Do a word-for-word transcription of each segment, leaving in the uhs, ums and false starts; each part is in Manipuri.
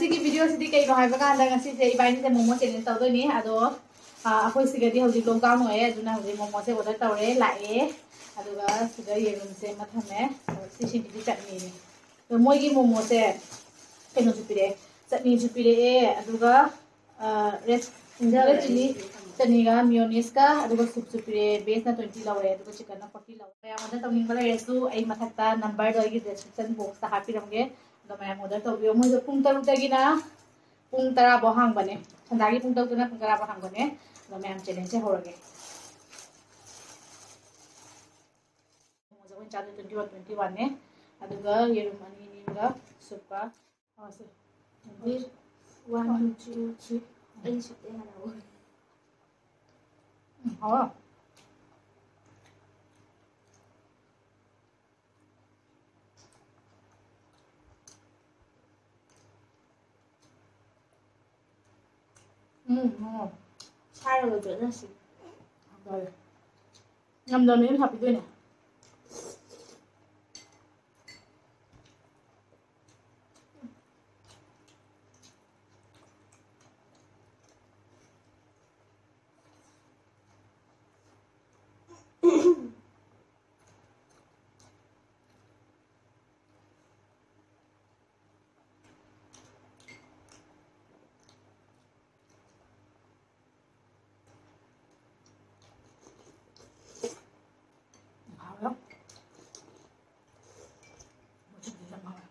ꯁꯤꯒꯤ ꯚꯤꯗꯤꯑꯣꯁꯤꯗꯤ ꯀꯩꯅꯣ ꯍꯥꯏꯕ ꯀꯥꯟꯗ, ꯉꯁꯤꯁꯦ ꯏꯕꯥꯅꯤꯁꯦ ꯃꯣꯃꯣ ꯆꯦꯂꯦꯟꯖ ꯇꯧꯗꯣꯏꯅꯤ꯫ ꯑꯗꯣ, ꯑ, ꯑꯩꯈꯣꯏ ꯁꯤꯗꯗꯤ ꯍꯧꯖꯤꯛ ꯂꯣꯛꯗꯥꯎꯟ ꯑꯣꯏꯌꯦ, ꯑꯗꯨꯅ ꯍꯧꯖꯤꯛ ꯃꯣꯃꯣꯁꯦ ꯑꯣꯔꯗꯔ ꯇꯧꯔꯦ, ꯂꯥꯛꯑꯦ꯫ ꯑꯗꯨꯒ ꯁꯤꯗ ꯌꯦꯔꯨꯝꯁꯦ ꯑꯃ ꯊꯝꯃꯦ꯫ ꯑꯗꯣ ꯁꯤꯁꯤꯡꯁꯤꯗꯤ ꯆꯠꯅꯤꯅꯦ꯫ ꯑꯗꯣ ꯃꯣꯏꯒꯤ ꯃꯣꯃꯣꯁꯦ ꯀꯩꯅꯣꯁꯨ ꯄꯤꯔꯛꯑꯦ, ꯆꯠꯅꯤꯁꯨ ꯄꯤꯔꯛꯑꯦ, ꯑꯗꯨꯒ, ꯑ, ꯔꯦꯗ, ꯔꯦꯗ ꯆꯤꯂꯤ ꯆꯠꯅꯤꯒ ꯃꯤꯌꯣꯅꯤꯁꯀ, ꯑꯗꯨꯒ ꯁꯨꯞꯁꯨ ꯄꯤꯔꯛꯑꯦ꯫ ꯚꯦꯖꯅ ꯇ꯭ꯋꯦꯟꯇꯤ ꯂꯧꯔꯦ, ꯑꯗꯨꯒ ꯆꯤꯛꯀꯟꯅ ꯐꯣꯔꯇꯤ ꯂꯧꯔꯦ꯫ ꯃꯌꯥꯝ ꯑꯣꯔꯗꯔ ꯇꯧꯅꯤꯡꯕ ꯂꯩꯔꯁꯨ ꯑꯩ ꯃꯊꯛꯇ ꯅꯝꯕꯔꯗꯣ ꯑꯩꯒꯤ ꯗꯤꯁꯀ꯭ꯔꯤꯞꯁꯟ ꯕꯣꯛꯁꯇ ꯍꯥꯞꯄꯤꯔꯝꯒꯦ꯫ ꯑꯗꯣ ꯃꯌꯥꯝ ꯑꯣꯔꯗꯔ ꯇꯧꯕꯤꯌꯣ꯫ ꯃꯣꯏꯗꯣ ꯄꯨꯡ ꯇꯔꯨꯛꯇꯒꯤꯅ ꯄꯨꯡ ꯇꯔꯥ ꯐꯥꯎ ꯍꯥꯡꯕꯅꯦ꯫ ꯁꯟꯗꯥꯒꯤ ꯄꯨꯡ ꯇꯔꯨꯛꯇꯅ ꯄꯨꯡ ꯇꯔꯥ ꯐꯥꯎ ꯍꯥꯡꯕꯅꯦ꯫ ꯑꯗꯣ ꯃꯌꯥꯝ ꯆꯦꯂꯦꯟꯖꯁꯦ ꯍꯧꯔꯒꯦ꯫ ꯃꯣꯃꯣꯁꯦ ꯑꯩꯈꯣꯏꯅ ꯆꯥꯗꯣꯏ ꯇ꯭ꯋꯦꯟꯇꯤ ꯋꯥꯟ, ꯇ꯭ꯋꯦꯟꯇꯤ ꯋꯥꯟꯅꯦ꯫ ꯑꯗꯨꯒ ꯌꯦꯔꯨꯝ ꯑꯅꯤ ꯑꯅꯤꯒ ꯁꯨꯞꯀ꯫ ꯑꯣ, ꯁꯦ꯫ ꯑꯗꯨꯗꯤ ꯋꯥꯟ, ꯇꯨ, ꯊ꯭ꯔꯤ꯫ ꯑꯩꯅ ꯁꯨꯞꯇ ꯍꯥꯟꯅ ꯍꯧꯔꯦ꯫ ꯎꯝ, ꯍꯥꯎꯋꯦ꯫ ꯎꯝ, ꯎꯝ꯫ ꯁꯥꯏꯔꯒ ꯆꯠꯅꯁꯤ꯫ ꯍꯥꯎꯋꯦ꯫ ꯉꯝꯗꯕ ꯃꯤ ꯑꯃ ꯍꯥꯞꯄꯤꯗꯣꯏꯅꯦ꯫ ꯍꯥꯎꯔꯦ꯫ ꯃꯆꯨꯗꯨꯁꯨ ꯌꯥꯝ ꯍꯥꯎꯔꯦ꯫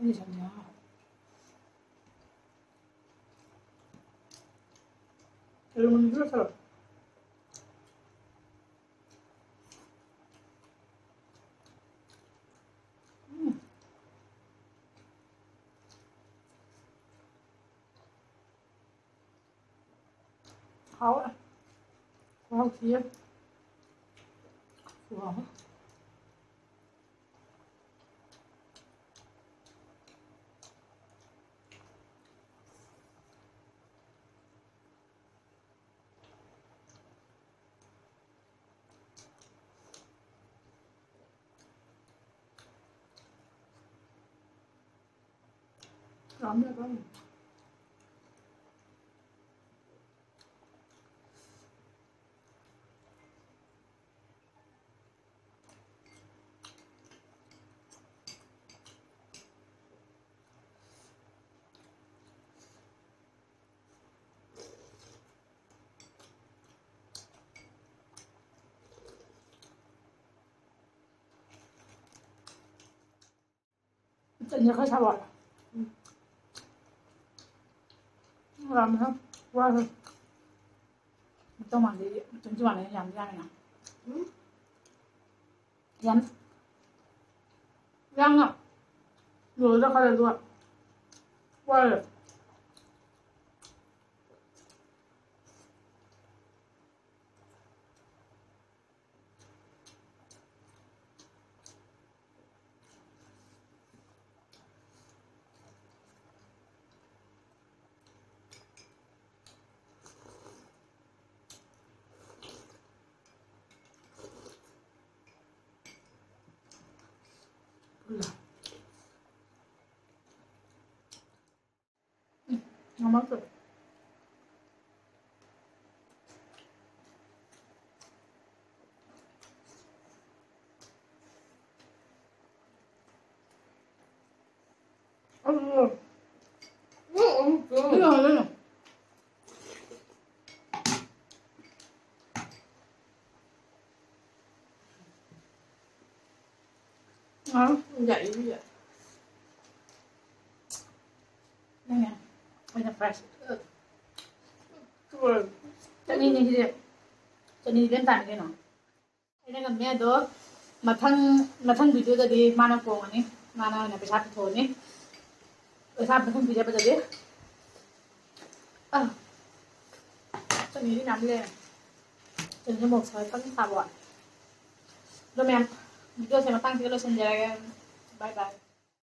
ꯑꯩ ꯁꯝꯅ ꯌꯦꯔꯨꯝ ꯑꯅꯤꯗꯨ ꯂꯧꯁꯜꯂꯣ꯫ ꯎꯝ꯫ ꯍꯥꯎꯋꯦ꯫ ꯍꯥꯎ ꯊꯤꯌꯦ꯫ ꯋꯥ꯫ ꯌꯥꯝꯃꯦ ꯑꯗꯨꯝ꯫ ꯆꯠꯅꯤ ꯈꯔ ꯁꯥꯕ꯫ ꯎꯝ꯫ ꯌꯥꯝꯅ ꯋꯥꯔꯦ꯫ ꯃꯇꯧ ꯃꯥꯟꯗꯦ, ꯇ꯭ꯋꯦꯟꯇꯤ ꯋꯥꯟ ꯍꯥꯏꯅ ꯌꯥꯝꯗꯤ ꯌꯥꯝꯃꯦꯅ꯫ ꯎꯝ꯫ ꯌꯥꯝ ꯌꯥꯝꯅ ꯂꯣꯏꯔ ꯈꯜꯂꯦ ꯑꯗꯨꯒ ꯋꯥꯔꯦ꯫ ꯎꯝ, ꯉꯝꯃꯛꯇ꯭ꯔꯦ꯫ ꯑꯗꯨ ꯎꯝ, ꯎꯝ, ꯎꯝ꯫ ꯑꯗꯨ ꯍꯪꯉꯨꯅꯨ꯫ ꯑ, ꯌꯥꯏ, ꯌꯥꯏ꯫ ꯅꯪꯅꯦ ꯑꯩꯅ ꯐꯥꯔꯁ꯫ ꯆꯠꯅꯤꯅꯦ ꯁꯤꯗꯤ꯫ ꯆꯠꯅꯤꯗꯤ ꯂꯦꯝ ꯇꯥꯅꯤ ꯀꯩꯅꯣ꯫ ꯑꯩꯅ ꯉꯝꯃꯦ ꯑꯗꯣ ꯃꯊꯪ, ꯃꯊꯪ ꯚꯤꯗꯤꯑꯣꯗꯗꯤ ꯃꯥꯅ ꯀꯣꯡꯉꯅꯤ꯫ ꯃꯥꯅ ꯑꯣꯏꯅ ꯄꯩꯁꯥ ꯄꯨꯊꯣꯛꯑꯅꯤ꯫ ꯄꯩꯁꯥ ꯃꯊꯪ ꯄꯤꯔꯛꯄꯗꯗꯤ꯫ ꯑ꯫ ꯆꯠꯅꯤꯗꯤ ꯃꯌꯥꯝ ꯂꯩꯔꯦ꯫ ꯆꯠꯅꯤꯁꯦ ꯃꯣꯔꯣꯛ ꯁꯥꯕ ꯀꯟꯅ ꯁꯥꯕ ꯋꯥꯠꯂꯦ꯫ ꯑꯗꯣ ꯃꯌꯥꯝ, ꯚꯤꯗꯤꯑꯣꯁꯦ ꯃꯇꯥꯡꯁꯤꯗ ꯂꯣꯏꯁꯤꯟꯖꯔꯒꯦ꯫ ꯕꯥꯏ ꯕꯥꯏ꯫